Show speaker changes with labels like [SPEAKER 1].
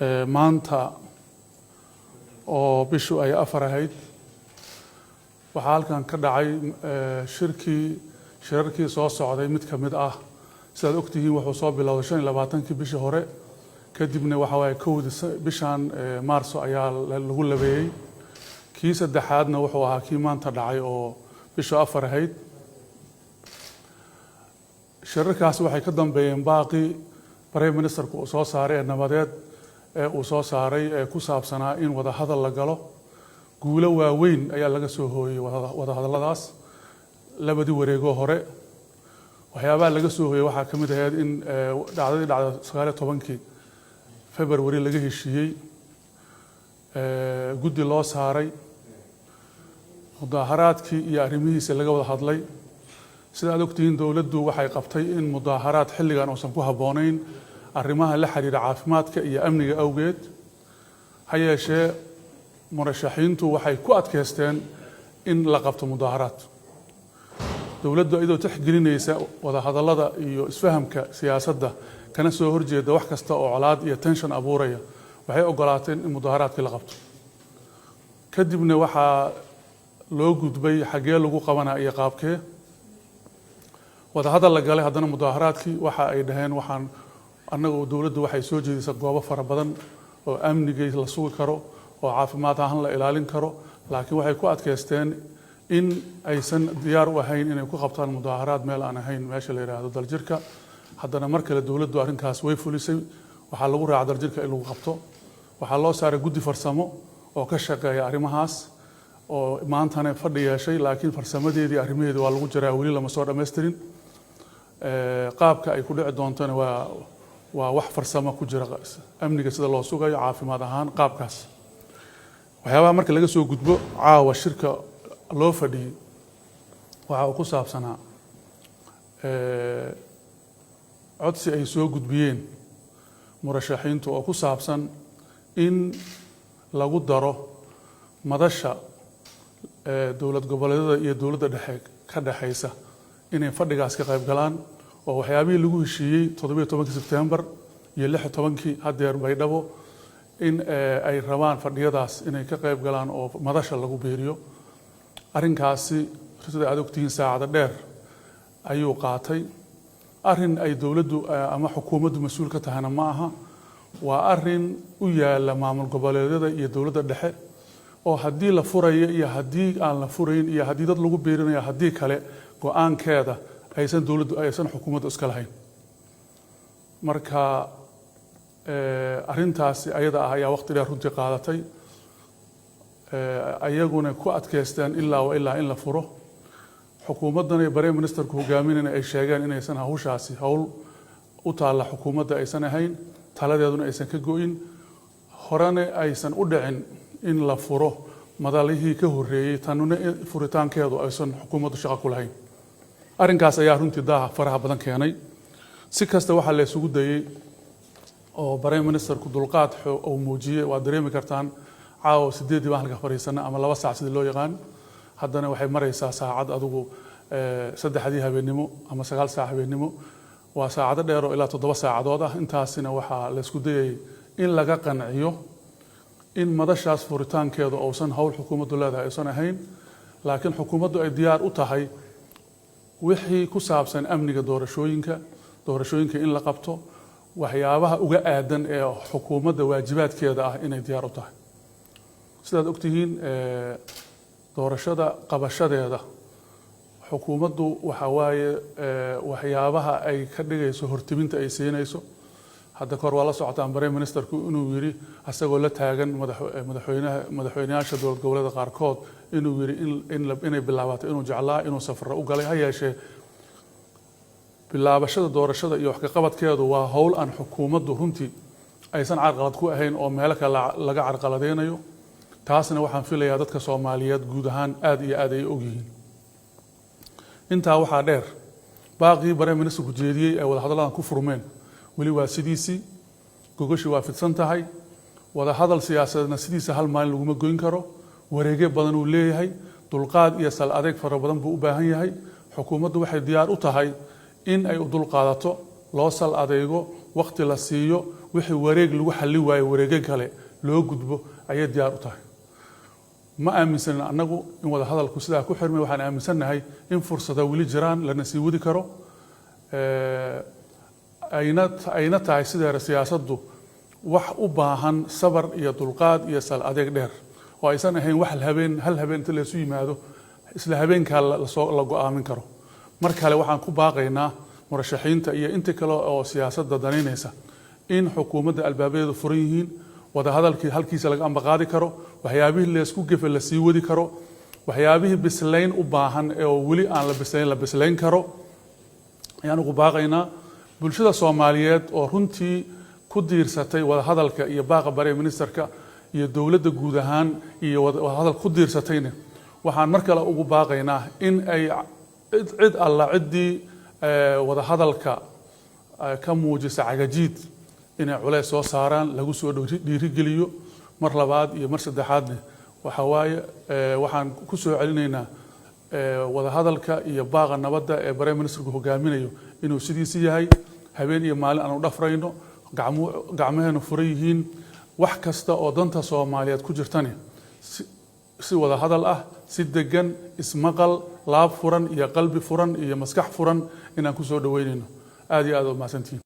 [SPEAKER 1] Maanta oo bishu ay 4 ahayd, waxaa halkan ka dhacay shirkii, shirarkii soo socday mid ka mid ah. Sidaad ogtihiin, wuxuu soo bilowday 25-kii bishii hore, kadibna waxa waaye 1-dii bishan Maarso ayaa lagu labeeyey. Kii saddexaadna wuxuu ahaa kii maanta dhacay oo bishu 4 ahayd. Shirarkaas waxay ka dambeeyeen baaqii Prime Ministerku uu soo saaray ee nabadeed ee uu soo saaray ee ku saabsanaa in wadahadal la galo. Guulo waaweyn ayaa laga soo hooyey wadahadalladaas. Labadii wareegoo hore waxyaabaha laga soo hooyey waxaa ka mid ahayd in dhacdadii dhacda 19-kii February laga heshiiyey, guddi loo saaray, mudaaharaadkii iyo arrimihiisa laga wada hadlay. Sida aad ogtihiin, dowladdu waxay qabtay in mudaaharaad xilligan uusan ku habboonayn arrimaha la xiriira caafimaadka iyo amniga awgeed. Ha yeeshee, murashaxiintu waxay ku adkaysteen in la qabto mudaaharaad. Dowladdu, iyadoo tixgelinaysa wadahadallada iyo isfahamka siyaasadda, kana soo horjeeda wax kasta oo colaad iyo tension abuuraya, waxay ogolaateen in mudaaharaadkii la qabto. Kadibna waxaa loo gudbay xaggee lagu qabanaa iyo qaabkee. Wadahadal la galay haddana mudaaharaadkii, waxa ay dhaheen waxaan annagu dowladdu waxay soo jeedisay goobo fara badan oo amnigii la sugi karo oo caafimaad ahaan la ilaalin karo, laakiin waxay ku adkaysteen in aysan diyaar u ahayn inay ku qabtaan mudaaharaad meel aan ahayn meesha la yidhaahdo Daljirka. Haddana mar kale dowladdu arrinkaas way fulisay. Waxaa lagu raaca Daljirka in lagu qabto. Waxaa loo saaray guddi farsamo oo ka shaqeeya arrimahaas oo maantana fadhi yeeshay, laakiin farsamadeedii, arrimaheedii waa lagu jiraa, weli lama soo dhammaystirin. Qaabka ay ku dhici doontona waa wax farsamo ku jira, amniga sida loo sugayo, caafimaad ahaan, qaabkaas. Waxyaabaha marka laga soo gudbo, caawa shirka loo fadhiyey waxa uu ku saabsanaa codsi ay soo gudbiyeen murashaxiintu oo ku saabsan in lagu daro madasha dowlad goboleedyada iyo dowladda dhexe ka dhexaysa, inay fadhigaas ka qayb galaan, oo waxyaabihii lagu heshiiyey 17-kii Sebtembar iyo 16-kii haddeer Baydhabo in ay rabaan fadhiyadaas inay ka qayb galaan oo madasha lagu biiriyo. Arrinkaasi, sida aad ogtihiin, saacado dheer ayuu qaatay. Arrin ay dowladdu ama xukuumaddu mas-uul ka tahayna ma aha. Waa arrin u yaala maamul goboleedyada iyo dowladda dhexe, oo haddii la furayo iyo haddii aan la furayn iyo haddii dad lagu biirinayo, haddii kale, go-aankeeda aysan dowladdu, aysan xukuumaddu iska lahayn. Marka arrintaasi ayada ah ayaa waqti dheer runtii qaadatay, ayaguna ku adkaysteen ilaa wa ilaa in la furo. Xukuumaddan ay Prime Ministerku hogaaminayna ay sheegeen inaysan hawshaasi hawl u taalla xukuumadda aysan ahayn, taladeeduna aysan ka go-in, horena aysan u dhicin in la furo madalihii ka horreeyey, tanuna furitaankeedu aysan xukuumaddu shaqo ku lahayn. Arrinkaas ayaa runtii daaha faraha badan keenay. Si kasta waxaa la isugu dayey oo Prime Ministerku dulqaad uu muujiyey. Waad dareemi kartaan, caawa 8-dii baan halka fadhiisana ama 2 saac sidii loo yaqaan. Haddana waxay maraysaa saacad adigu 3-dii habeennimo ama 9 saac habeennimo. Waa saacado dheer oo ilaa 7 saacadood ah. Intaasina waxaa la isku dayay in laga qanciyo in madashaas furitaankeedu uusan howl xukuumaddu leedahay aysan ahayn, laakiin xukuumaddu ay diyaar u tahay wixii ku saabsan amniga doorashooyinka, doorashooyinka in la qabto, waxyaabaha uga aadan ee xukuumadda waajibaadkeeda ah inay diyaar u tahay. Sidaad ogtihiin, doorashada qabashadeeda xukuumaddu waxa waaye waxyaabaha ay ka dhigayso hortiminta ay siinayso. Hadda kahor waa la socotaan Prime Ministerku inuu yidhi, asagoo la taagan madaxweynaha, madaxweynayaasha dowlad goboleeda qaarkood, inuu yidhi inay bilaabato inuu jeclaa, inuu safaro u galay. Ha yeeshee, bilaabashada doorashada iyo wax ka qabadkeedu waa howl aan xukuumaddu runtii aysan carqalad ku ahayn oo meelo kale laga carqaladeynayo. Taasna waxaan filayaa dadka Soomaaliyeed guud ahaan aad iyo aad ay ogyihiin. Intaa waxaa dheer, baaqii Prime Ministerku jeediyey ee wadahadalladan ku furmeen weli waa sidiisii. Gogoshii waa fidsan tahay. Wadahadal siyaasadeedna sidiisa hal maalin laguma goyn karo. Wareegyo badan uu leeyahay, dulqaad iyo sal adeeg fara badan buu u baahan yahay. Xukuumaddu waxay diyaar u tahay in ay u dulqaadato, loo sal adeego, waqti la siiyo. Wixii wareeg lagu xallin waayo, wareegyo kale loo gudbo ayay diyaar u tahay. Ma aaminsanin annagu in wada hadalku sidaa ku xirmay. Waxaan aaminsannahay in fursada weli jiraan, lana sii wadi karo, ayna tahay sideera siyaasaddu wax u baahan sabar iyo dulqaad iyo sal adeeg dheer, oo aysan ahayn wax habeen, hal habeen inta laysu yimaado isla habeenkaa lasoo la go'aamin karo. Mar kale waxaan ku baaqaynaa murashaxiinta iyo inta kale oo siyaasadda danaynaysa in xukuumadda albaabadeedu furan yihiin, wadahadalkii halkiisa laga ambaqaadi karo, waxyaabihii laysku gefe la sii wadi karo, waxyaabihii bislayn u baahan ee oo weli aan la bislayn la bislayn karo ayaan ugu baaqaynaa. Bulshada Soomaaliyeed oo runtii ku diirsatay wadahadalka iyo baaqa prime ministerka iyo dowladda guud ahaan iyo wadahadal ku diirsatayna, waxaan mar kale ugu baaqaynaa in ay cid alla ciddii wadahadalka ka muujisa cagajiid inay culays soo saaraan, lagu soo dhiirigeliyo. Mar labaad iyo mar saddexaadna waxa waaye, waxaan ku soo celinaynaa wadahadalka iyo baaqa nabadda ee prime ministerku hogaaminayo inuu sidiisi yahay, habeen iyo maalin aanu dhafrayno, gacmaheenu furan yihiin, wax kasta oo danta Soomaaliyeed ku jirtani si wada hadal ah, si degan, ismaqal, laab furan iyo qalbi furan iyo maskax furan inaan ku soo dhaweynayno. Aad iyo aad u mahadsantihiin.